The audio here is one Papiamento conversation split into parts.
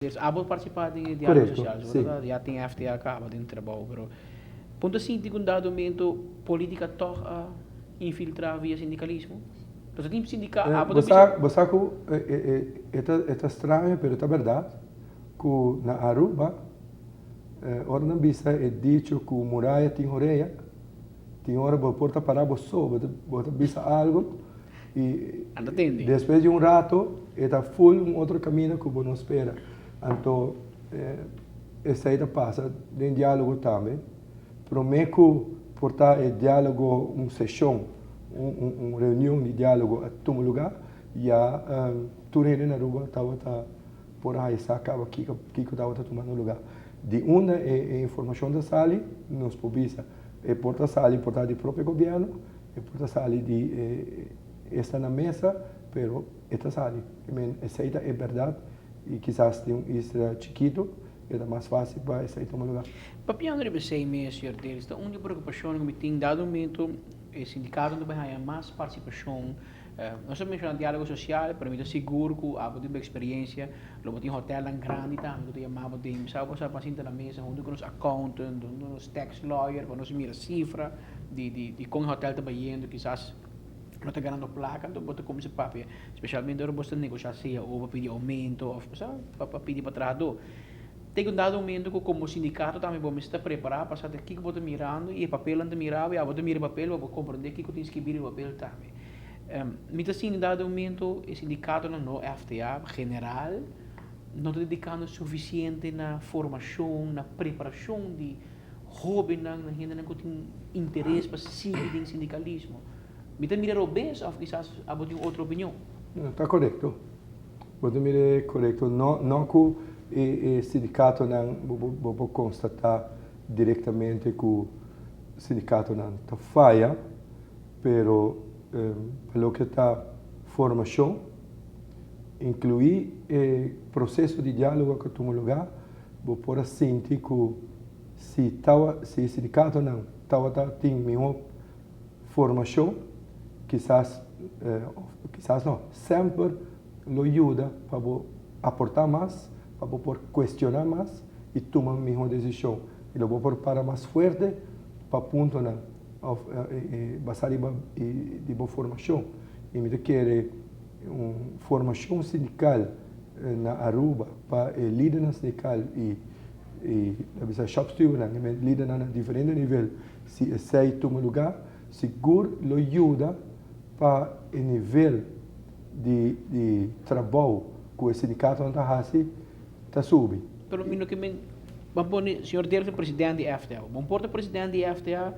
Dus abo partisipá den e diálogo Korekto, sosial, sí. so ya tin FTA kaba den trabou, pero punto sinti ku un dado momento polítika tòg a infiltrá via sindikalismo? Pasobra tin sindika, abo ta Bo bisa. sa, bo sa ku e ta e ta straño pero ta bèrdat ku na Aruba ora nan bisa e dicho ku muraya tin orea, tin ora bo por ta pará bo so, bo ta bo ta bisa algu Y Anda tende. despues di un rato e ta full un otro camino cu bo no spera. Anto esey ta pasa den dialogo tambe. Prome cu por ta e dialogo un sesion, un reunion di dialogo a tuma lugar, ya tur hende na Aruba tabata por a haya sa caba kico kico tabata tumando lugar. Di unda e informacion ta sali nos por bisa. E por ta sali por ta di propio gobierno. E por ta sali di e esta na mesa, pero e ta sali. I men esei ta e bèrdat i kisas den un isla chikitu e ta mas fásil pa esei tuma lugá. Papiando riba esei mes, señor Delis, ta un di e preokupashonnan ku mi tin dado momento e sindikatonan ta bai haña mas partisipashon. Nos a menshoná diálogo sosial, pero mi ta sigur ku abo tin bo eksperiensia, lo bo tin hotèlnan grandi tambe ku ta yama bo den. Mi sa bo sa pa sinta na mesa huntu ku nos accountant, huntu ku nos tax lawyer pa nos mira sifra. Di di di kon e hotel ta bayendo kisas no ta ganando plaka anto bo ta kuminsá papia spesialmente ora bo sta negoshá sea o pa pidi oumento òf sa pa pa pidi pa trahadó. Te ku un dado momento ku komo sindikato tambe bo mester ta prepará pa sa ta kiko bo ta mirando i e papelnan ta mira bo i abo ta mira e papel pa bo komprendé kiko tin skibí riba e papel tambe. Mi ta sinti un dado momento e sindikatonan no FTA general no ta dedikando sufisiente na formashon na preparashon di Hóbennan, na hendenan ku tin interes pa sigui den sindikalismo. Mi ta mira robes òf kisas abo tin otro opinion? No, ta korekto. Bo ta mira e korekto. No, no ku e e sindikatonan bo bo por konstatá direktamente ku sindikatonan ta faya, pero pa loke ta formashon, inkluí e proseso di diálogo ku a tuma lugá, bo por a sinti ku si tawa si e sindikatonan tabata tin mihó formashon kisas òf kisas no semper lo yuda pa bo aportá mas pa bo por kuestioná mas i tuma mihó desishon i lo bo por para mas fuerte pa puntonan òf basá riba di bo formashon i mi ta kere un formashon sindikal na Aruba pa e lidernan sindikal i i ta bisa shopstewardnan, e men lidernan na diferente nivel, si esei tuma lugá, sigur lo yuda pa e nivel di di trabou ku e sindikatonan ta hasi ta subi. Pero mi no ke men, bo pone señor Dirk ta presidente di FTA, bo por ta presidente di FTA,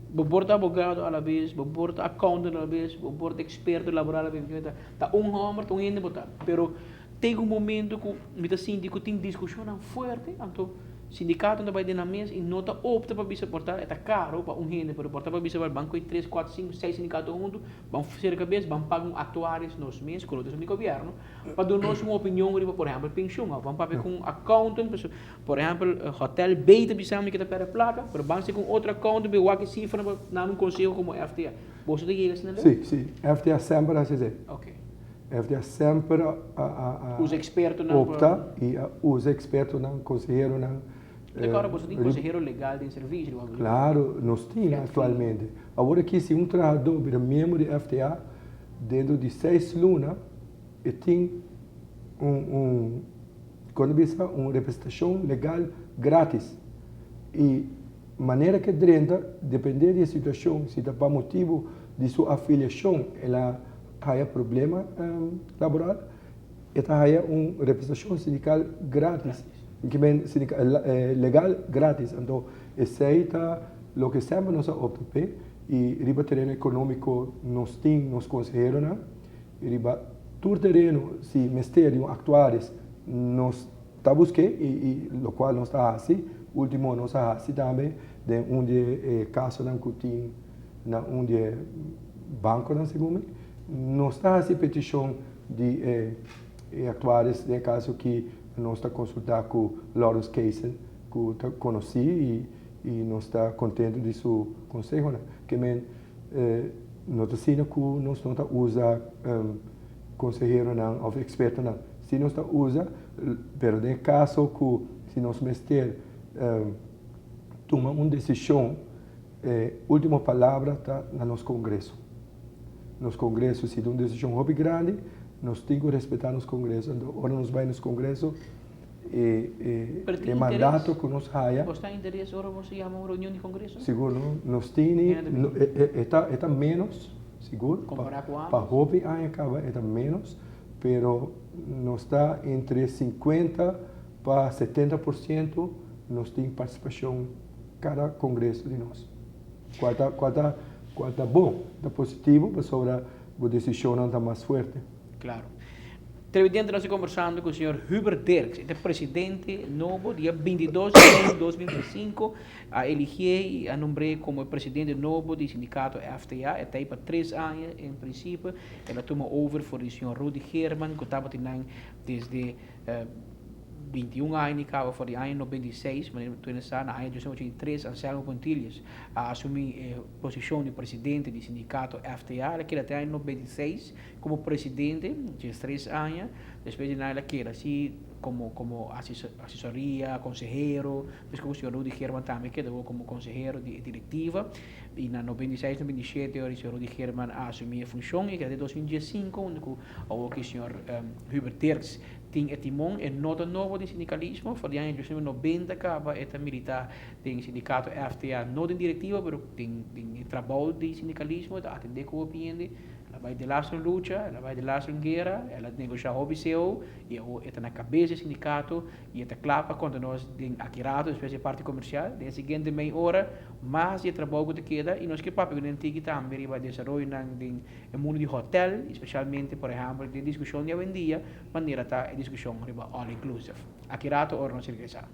bo por ta abogado alabes, bo por ta accountant alabes, bo por ta experto laboral alabes, ta un homber, ta un hende bo ta, pero Tin un momento ku mi ta sinti ku tin diskushonnan fuerte, anto sindikatonan ta bai den nan mes i no ta opta pa bisa por ta e ta karo pa un hende, pero por ta pa bisa ban kohe tres, kuater, sinku, seis sindikato huntu, ban sera kabes, ban paga un aktuaris nos mes ku no ta esun di gobièrnu, pa duna nos un opinion riba por ehèmpel penshun òf ban papia ku un accountant, pasobra por ehèmpel hotèl B ta bisa mi ke ta pèrdè plaka, pero ban seka un otro accountant pa e wak e sifranan pa duna un konseho komo FTA. Boso ta yega asina leu? Sí, sí, FTA semper hasi esei. FTA semper a Usa expertonan opta y a usa expertonan, conseheronan. Te kòrda boso tin consehero legal den servicio? Claro, nos tin actualmente. Awor aki si un trahadó bira miembro di FTA, dentro di seis luna e tin un un kon ta bisa un representacion legal gratis. Y manera ke drenta, depende di e situacion, si ta pa motibo di su afiliacion el a haya problema laboral, e ta haya un representacion sindical gratis, legal gratis. Anto esey ta loke semper nos a opta p'e y riba tereno economico nos tin nos conseheronan y riba tur tereno si mester di un actuaris nos ta busk'e y locual nos ta haci. Ultimo nos a haci tambe den un di e casonan cu tin na un di e banconan segun mi, nos ta haci peticion di e e actuaris den e caso ki nos ta consulta cu Lawrence Kaysen cu ta conoci y y nos ta contento di su consehonan. Ke men no ta asina cu nos no ta usa conseheronan of expertonan, si nos ta usa. Pero den kaso ku si nos mester tuma un desishon, e último palabra ta na nos kongreso. Nos kongreso, si ta un desishon hopi grandi, nos tin ku respetá nos kongreso. Anto ora nos bai nos kongreso, e Pero tin e mandato interes? ku nos haya. Bos ta interes ora bos yama un reunion di kongreso? Sigur no. Nos tini, Hende ta bini. e ta ménos, sigur. Kompará ku Pa antes? hopi aña kaba e ta ménos, pero nos ta entre 50 pa 70% nos tin partisipashon kada kongreso di nos. Kual ta kual ta kual ta bon, ta positivo pasobra bo desishonnan ta mas fuerte. Claro. Televidente, nos ta conversando cu señor Hubert Dirks, e ta presidente nobo, dia 22 di mei 2025 a eligié y a nombr'é como e presidente nobo di sindicato FTA. E ta ahí pa 3 aña en principio. El a tuma over for di señor Rudy Geerman, cu tabatin nan desde 21 aña caba, for di aña 96, manera tur sa, na aña 1983 Anselmo Pontilius a asumi e posicion di presidente di sindicato FTA. El a keda te aña 96 como presidente, 3 aña. Despues di nan el a keda asina como asesoria, consehero, despues señor Rudy Geerman tambe keda como consehero di directiva. Y na 96, 97, señor Rudy Geerman a asumi e funcion y keda 2015, unda cu señor Hubert Dirks tin e timon. E no ta nobo di sindicalismo, for di aña 1990 caba e ta milita den sindicato FTA, no den directiva, pero den trabou di sindicalismo, ta atende cu hende, el a bay den laatste lucha, el a bay den laatste guera, el a negocia hopi CEO, y e ta na cabes di sindicato, y ta cla pa conta nos den aki rato, despues di parti comercial, den siguiente mei ora, mas di trabou cu ta keda, y nos kier papia cu tiki tambe riba desaroyo den mundo di hotel, especialmente, por ehempel, den discusion di awendia, manera ta e discusion riba all inclusive. Aki rato, ora nos regresa.